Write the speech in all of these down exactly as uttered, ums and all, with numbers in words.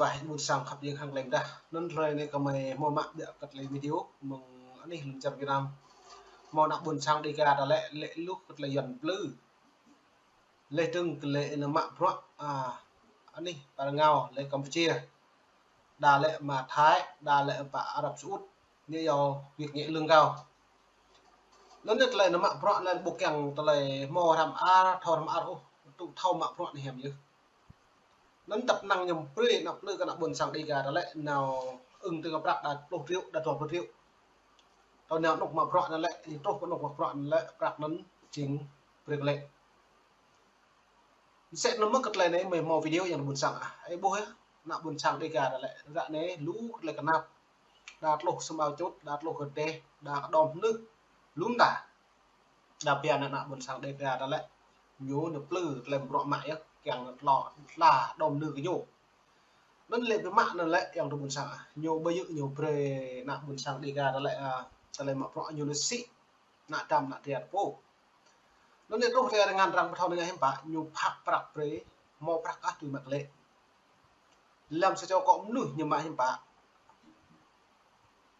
Bah, ƀuôn sang khăp jing hăng lĕ dah. Anŭn tơlơi anai kơmơi hmâo mă biă kơ tơlơi video mơ̆ng anih lŏn čar Việt Nam. Hmâo ană ƀuôn sang Dega ta lĕ, lĕ luh kơ tơlơi Yuan plư. Lĕ tơ̆ng kơ lĕ anai mă bruă, a, anih pơ rơngiao lĕ Campuchia. Đa lĕ mă Thái, đa lĕ pơ Arab Saudi. Ñu yua việc nhẹ lương cao. Anŭn tơlơi anai mă bruă lĕ ƀu kiăng tơlơi hmâo hrăm ar, thâo hrăm ar ôh, tŭ thâo mă bruă anai hiam yơh. Anŭn tăp năng ñu brơi ană plư kơ ană ƀuôn sang Dega ta lĕ nao ưng tơ̆ng prăk đa pluh triệu, đa dua pluh triệu. Tơl nao anŭn mă bruă anŭn lĕ, truh kơ anŭn mă bruă anŭn lĕ, prăk anŭn jing brơi kơ lĕ. Mơsĕ anŭn mơ̆ kơ tơlơi anai mơi hmâo video yang ƀuôn sang ah. Ơi ƀuh yơh, ană ƀuôn sang Dega ta lĕ, ră anai lu kơ tơlơi kơnap. Đa tluh sum ao čut, đa tluh kơdeh, đa kơđom hnưh. Lu mơta. Đa pia ană ƀuôn sang Dega ta lĕ. Ñu anŭn plư tơlơi bruă mă yơh, kiăng tla, tla đom hnưh kơ ñu. Anŭn lĕ pia mă anŭn lĕ yang tơ ƀuôn sang ah. Ñu ƀơi yơh ñu brơi ană ƀuôn sang Dega ta lĕ, a, tơlơi mă bruă ñu anŭn sĭ. Ană dăm ană tria ta pô. Anŭn lĕ truh tơlơi rơngan arăng pơthâo anai hiư̆m pă, ñu phak prăk brơi, hmâo prăk ah tui mă kơ lĕ. Lăm sa čô akŏ mơnuih ñu mă hiư̆m pă.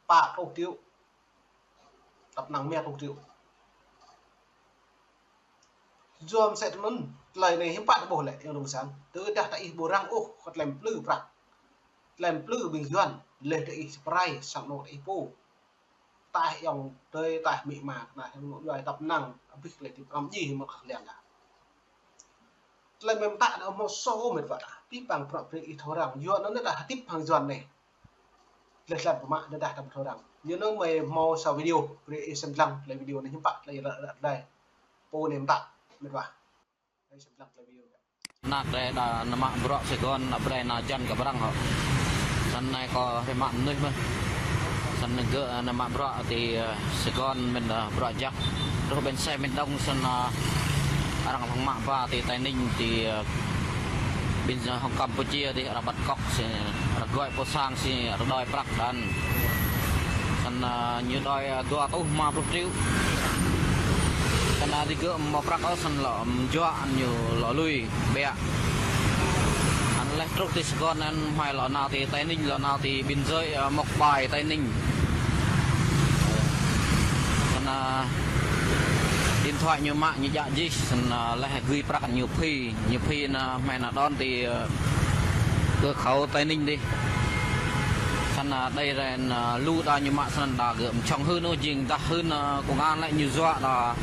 Pă pluh triệu. Tăp năng mơ̆ pluh triệu. Yua mơsĕ tơmơ̆n, tơlơi anai hiư̆m pă ta ƀuh lĕ, yang ƀuôn sang. Tơdah ta ih ƀu răng ôh, kơ tơlơi plư prăk. Tơlơi plư ƀing Yuan, lĕ ta ih spray, sang anŏ ta ih pô. Taih ayŏng adơi, taih amĭ ama, kơnah ayŏng adơi tăp năng, abih lĕ tip ram jih mă kơ lian dah. Tơlơi mơ̆ng ta anŭn hmâo sô mĕt wa. Pih păng prăk brơi ih thâo răng. Yuan anŭn dah hơdip hăng Yuan anai. Lĕ lăm pơmă anŭn dah ta thâo răng. Ñu anŭn mơi hmâo sa video. Brơi ih sem lăng tơlơi video anai hiư̆m pă tơlơi ră ră tơlơi. Pô anai mơta mĕt wa. Ih sem lăng tơlơi video. Ană drơi đa nao mă bruă Sài Gòn, ană drơi nao jăn kơ Prăng hŏ. Săn anai kơ hrơi mă mơnuih mơ̆n. Săn anai gơ̆ nao mă bruă ti, ơ, Sài Gòn mơ̆n, ơ, bruă jăk. Truh ƀing xe miền Đông săn, ơ, arăng lăng mă ba ti Tây Ninh ti, ơ, ƀing, ơ, hŏng Campuchia ti arăng bắt cóc si, arăng gọi pô sang si, arăng đòi prăk đan. Săn, ơ, ñu đòi, ơ, dua rơtuh rơma pluh triệu. Săn, ơ, digơ̆ mă prăk ôh săn lŏ, ơ, juă ñu lŏ lui. Biă. Anŭn lĕ truh ti Sài Gòn anŭn hmâo lŏ nao ti Tây Ninh, lŏ nao ti biên giới, ơ, Mộc Bài, Tây Ninh. Săn, ơ, điện thoại ñu mă ñu djă jih, săn, ơ, lĕ gưi prăk ñu phi, ñu phi anŭn hmâo nao đón ti, ơ, cửa khẩu Tây Ninh dih. Săn, ơ, đơi rai, ơ, lu đa ñu mă săn đa gơ̆ mơčŏng hưn ôh jing dah hưn, ơ, công an lĕ ñu juă đa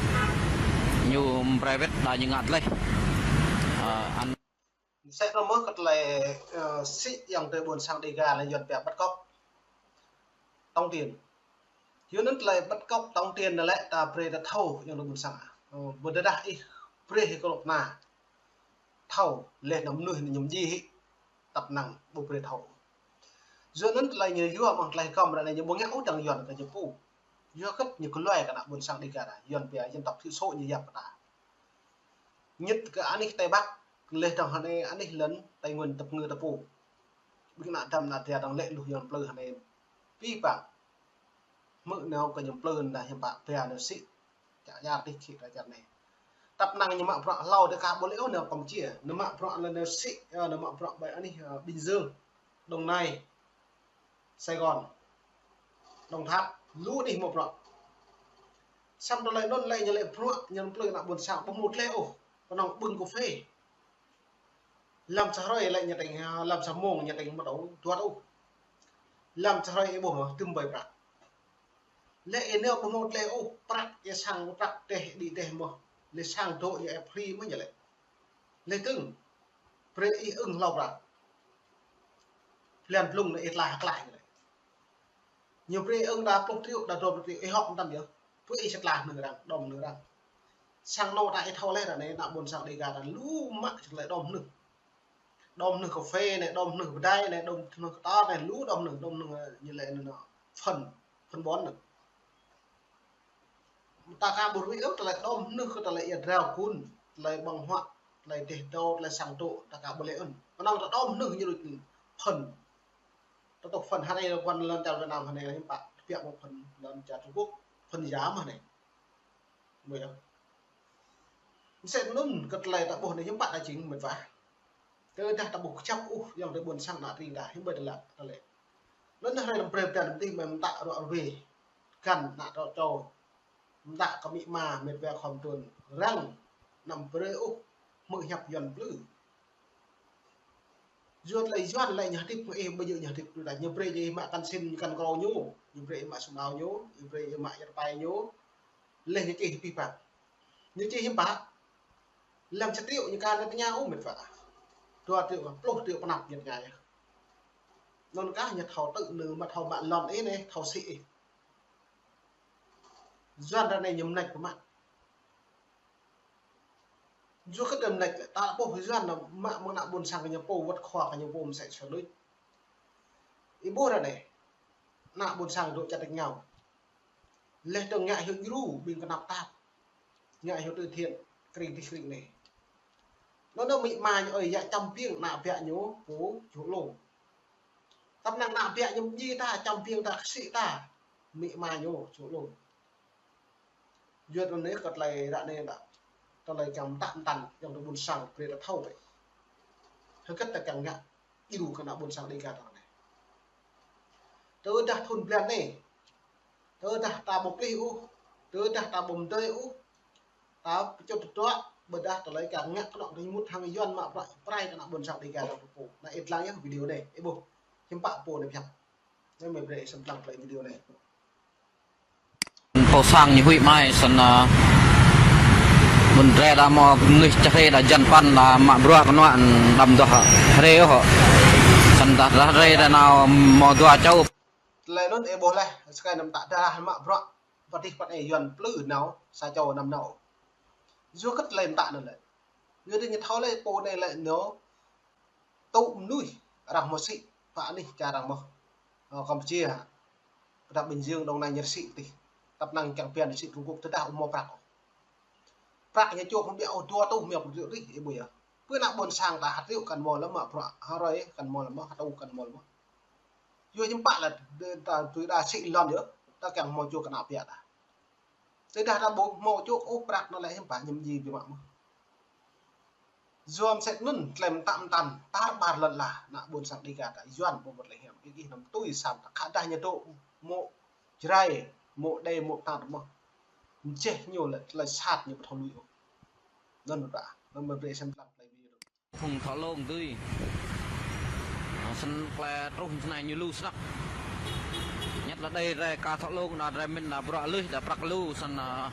ñu brơi wĕt đa ñu ngă tơlơi. Ơ, anŭn Mơsĕ anŭn mơ̆ kơ tơlơi, ơ, sĭ yang tơ ƀuôn sang Dega lĕ Yuan pia bắt cóc tống tiền. Yua anŭn tơlơi bắt cóc tống tiền anŭn lĕ ta brơi ta thâo yang tơ ƀuôn sang. Ơ, ƀu dah ih brơi ih kơ lŏk na. Thâo lĕ anŭn mơnuih anŭn ñu jih hĭ. Tăp năng ƀu brơi thâo. Yua anŭn tơlơi ñu yua mơ̆ng tơlơi kơm ră anai ñu ƀu ngă ôh dăng Yuan kơ ñu pô. Yua kơ ñu kơluai kơ ană ƀuôn sang Dega ta. Yuan pia dân tộc thiểu số ñu yap kơ ta. Ñit kơ anih Tây Bắc, lĕ dong hơnai anih lŏn Tây Nguyên tơpơngư ta pô. Ƀing ană dăm ană tria dong lĕ luh yang plư hơnai. Pih păng. Hmư̆ nao kơ yang plư anŭn dah hiư̆m pă pia nao sĭ. Čă čar dih khĭ ra čar anai. Tăp năng ñu mă bruă hlâo dih kah ƀu lĕ ôh nao Campuchia. Nao mă bruă lĕ nao sĭ, ơ, nao mă bruă ƀơi anih, ơ, Bình Dương. Đồng Nai, Sài Gòn, Đồng Tháp, lu anih mă bruă. Săm tơlơi anŭn lĕ ñu lĕ bruă, ñu plư ană ƀuôn sang, ƀu hmâo tơlơi ôh, kơnơ̆ng ƀơ̆ng kơphê. Lăm sa hrơi lĕ ñu tĭng, lăm sa mông ñu tĭng mơ̆ dŏ, dua rơtuh. Lăm sa hrơi ih ƀuh mơ̆, tơm ƀơi prăk. Lĕ ih nao ƀu hmâo tơlơi ôh, prăk ih sang prăk teh, đĭ teh mơ̆. Lĕ sang dŏ ñu ĕp free mơ̆ ñu lĕ. Lĕ tơ̆ng, brơi ih ưng hlâo prăk. Blan blung anai ih tla hơklah ñu lĕ. Ñu brơi ih ưng đa pluh triệu, đa dua pluh triệu, ih hŏk mơtam yơh. Brơi ih sĭt tla hnưh arăng, đom hnưh arăng. Sang anŏ ta ih thâo lĕ ră anai, ană ƀuôn sang Dega ta lu mă sĭt tơlơi đom hnưh. Đom hnưh kơphê anai, đom hnưh pơdai anai, đom hnưh kơtor anai, lu đom hnưh, đom hnưh, ơ, ñu lĕ anŭn, phân, phân bón anŭn. Ta ka ƀu rui ôh tơlơi đom hnưh kơ tơlơi ia drao kun, tơlơi ƀơ̆ng huă, tơlơi dêh dâo, tơlơi sang dŏ, ta ka ƀu lĕ ôh. Kơnơ̆ng ta đom hnưh ñu lui phân. Ta tŏk phân hơnai lŏn čar Việt Nam hơnai lĕ hiư̆m pă, tơbiă mơ̆ phân lŏn čar Trung Quốc, phân giả mơ̆ hơnai. Ƀu yơh. Mơsĕ anŭn kơ tơlơi ta ƀuh anai hiư̆m pă ta jing mĕt wa. Tơdah ta ƀu kơjăp ôh, yŏng tơ ƀôn sang ană tring ta, hiư̆m pă tơlơi, tơlơi. Anŭn hrơi lăm brơi ta anăm tih mơ̆ mơtă ruă rơwe. Găn ană tơčô. Mơtă kơ amĭ ama, mĕt wa khŏm trŭn. Răng, anăm brơi ôh, hmư̆ hiăp Yuan plư. Yuan lĕ Yuan lĕ ñu hơdip hăng ih, ƀu djơ̆ ñu hơdip tui ta. Ñu brơi ih mă kăn sin, kăn krô ñu. Ñu brơi ih mă sum ao ñu, ñu brơi ih mă yăt pai ñu. Leh ñu čih pih pă. Ñu čih hiư̆m pă. Lăm sa triệu ñu kăn tơña ôh mĕt wa. Dua triệu, pluh triệu pơnăp ñu tơña yơh. Anŭn kah ñu thâo tŭ nư mă thâo mă lŏn ih anai, thâo sĭ ih. Yuan ră anai ñu mơneč pơmă. Yua kơ tơlơi mơneč lĕ, ta ƀuh Yuan anŭn mă mơ̆ng ană ƀôn sang kơ ñu pô wơ̆t khua kơ ñu pô mơsĕ sơlŭč. Ih ƀuh ră anai, ană ƀôn sang dŏ čăt rơngiao. Leh dơ̆ng ngă hyu djru ƀing kơnăp tap. Ngă hyu từ thiện, kring tih kring anai. Anŭn anŭn amĭ ama ñu ơi, yă čăm biêng ană biă ñu pô čô lông. Tơpă ană biă ñu mơñi ta, čăm biêng ta, kơsĭ ta. Amĭ ama ñu čô lông. Yuan anai kơ tơlơi ră anai đa. Tơlơi kiăng mơtă mơtăn, yŏng tơ ƀôn sang, brơi ta thâo wơ̆t. Hơget ta kiăng ngă, djru kơ ană ƀôn sang Dega ta anai. Tơdah thŭn blan anai. Tơdah ta ƀu plih ôh. Tơdah ta ƀu mơdơi ôh. Ta pơčŭt tơdruă, ƀôdah tơlơi kiăng ngă kơnơ̆ng rĭm mŭt hăng Yuan mă prăk prai kơ ană ƀôn sang Dega ta pô. Anai ih lăng yơh video anai, ih ƀuh. Hiư̆m pă pô anai pơhiăp. Anai mơi brơi ih sem lăng tơlơi video anai. Pô sang ñu huĭ mai săn, ơ, ƀôn drơi đa mơ̆ mơnuih čah hrơi đa jăn păn đa mă bruă kơnuă đăm duah hrơi ôh. Săn đa hrơi đa nao mơ̆ dua čô. Tơlơi anŭn ih ƀuh leh, sơkai anăm mơtă dah mă bruă, pơtih pơtih Yuan plư nao, sa čô anăm nao. Yua kơ tơlơi mơtă anŭn lĕ. Yua dah ñu thâo lĕ pô anai lĕ ñu tŭ mơnuih arăng mơ̆ sĭ, pă anih čar arăng mơ̆. Ơ, Campuchia, pơdah Bình Dương, Đồng Nai ñu sĭ tih. Tơpă anăn kiăng pơhiăp sĭ Trung Quốc tơdah ƀu mơ̆ prăk. Prăk ñu čuh hăng biă ôh dua rơtuh mơ̆ pơtrư̆ rih, ih ƀuh yơh. Pơ ană ƀôn sang ta ha triệu kăn mơ̆ lăm mă prăk, ha rơi kăn mơ̆ lăm mă, ha rơtuh kăn mơ̆ lăm mă. Yua hiư̆m pă lĕ, ta tui đa sĭ lŏn yơh, ta kiăng mơ̆ čuh kơ ană biă ta. Tơdah ta ƀu mơ̆ čuh ôh prăk anŭn lĕ hiư̆m pă ñu mơñi biă mă mơ̆. Yua mơsĕ anŭn tơlơi mơtă mơtăn tar ƀar lŏn ala, ană ƀôn sang Dega ta, Yuan ƀu mŭt lĕ hiam, ih, ih anăm tui sam ta, khă dah ñu dŏ mơ̆ Jrai, mơ̆ Đê, mơ̆ Pnar mơ̆. Mơčeh ñu lĕ tơlơi sat ñu ƀu thâo lui ôh. Anŭn ƀă, anŭn mơi brơi sem lăng tơlơi video. Phung thŏ lông dưi. Săn tơlơi truh săn anai ñu lu snăk. Nhất là đơi drơi ka thŏ lông đa drơi mĭn đa bruă lui đa prăk lu săn, ơ,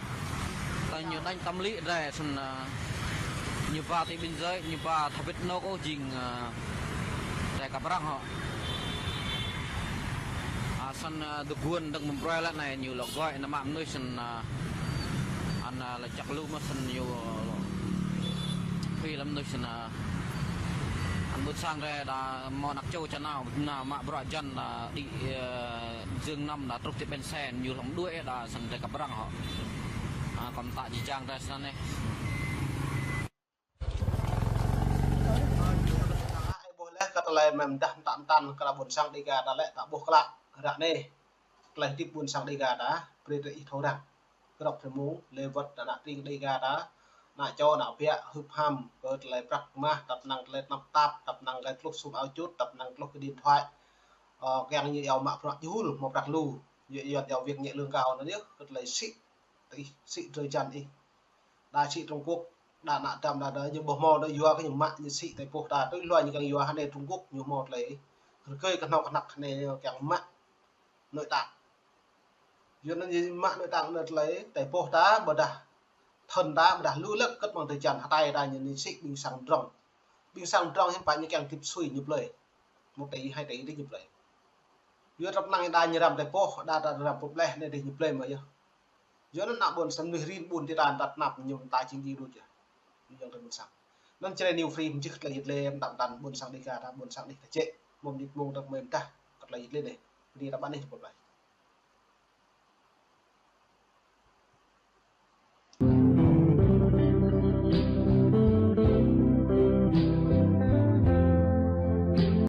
tơ ñu đánh tâm lý drơi săn, ơ, ñu ba ti biên giới, ñu ba thâo bĭt anôk ôh jing, ơ, drơi kăp arăng hŏ. Ơ, săn, ơ, dơguôn dơ̆ng mơ̆ bruă lĕ anai ñu lŏ gơ̆i ană mă mơnuih săn, ơ, ană lĕ čăk lu mơ̆ săn ñu phi lăm mơnuih săn, ơ, ană ƀôn sang drơi đa mơ̆ anăk čô ča nao, nao mă bruă jăn đa đĭ, ơ, giường nằm đa truh ti bến xe ñu lŏ đuaĭ đa săn drơi kăp arăng hŏ. Ơ, kơ mơtă či jang drơi săn anai. Ih ƀuh leh kơ tơlơi mơ̆ng dah mơtă mơtăn kơ ană ƀôn sang Dega ta lĕ ta ƀuh klă ră anai. Tơlơi hơdip ƀôn sang Dega ta, brơi tơ ih thâo răng. Krŏk tơ mông, lĕ wơ̆t ană tring Dega ta, ană čô, ană biă, hưp ham, kơ tơlơi prăk mah, tăp năng tơlơi tơnap tap, tăp năng tơlơi tluh sum ao čut, tăp năng tluh kơ điện thoại. Ơ, kiăng ñu iâu mă bruă jul, mơ̆ prăk lu. Ñu iâu, iâu việc nhẹ lương cao anŭn yơh, kơ tơlơi sĭ, tơ ih, sĭ drơi jăn ih. Đa sĭ Trung Quốc, đa ană dăm đa, đa ñu ƀu hmâo đa yua kơ ñu mă ñu sĭ tơlơi pô ta, tui hlua ñu kiăng yua hơnai Trung Quốc, ñu hmâo tơlơi rơgơi kơhnâo kơhnăk hơnai kiăng mă nội tạng. Yua anŭn ñu mă nội tạng anŭn tơlơi, tơlơi pô ta, ƀôdah thŭn ta, ƀôdah lu lăk kơ̆t mơ̆ng drơi jăn hơtai ta ñu anai sĭ ƀing sang drŏng. Ƀing sang drŏng hiư̆m pă ñu kiăng hơdip sui ñu blơi. Một tỷ, hai tỷ đih ñu blơi. Yua tơlơi năng đa ñu răm tơlơi pô, đa, đa răm pô bleh anai đih ñu blơi mơ̆ yơh. Yua anŭn ană ƀôn sang mơnuih rin ƀun ti ta tăp năp ñu ta jing djai đôč yơh. Ñu yŏng tơ ƀôn sang. Anŭn Jrai New Free mơčih kơ tơlơi yit lĕ, mơtă mơtăn ƀôn sang Dega ta, ƀôn sang đih ta jĕ. Mơ̆ng mơnit mông tơ̆k mơ̆ng dah kơ tơlơi yit lĕ anai. Bơni ta ƀă anih tơ pô blai.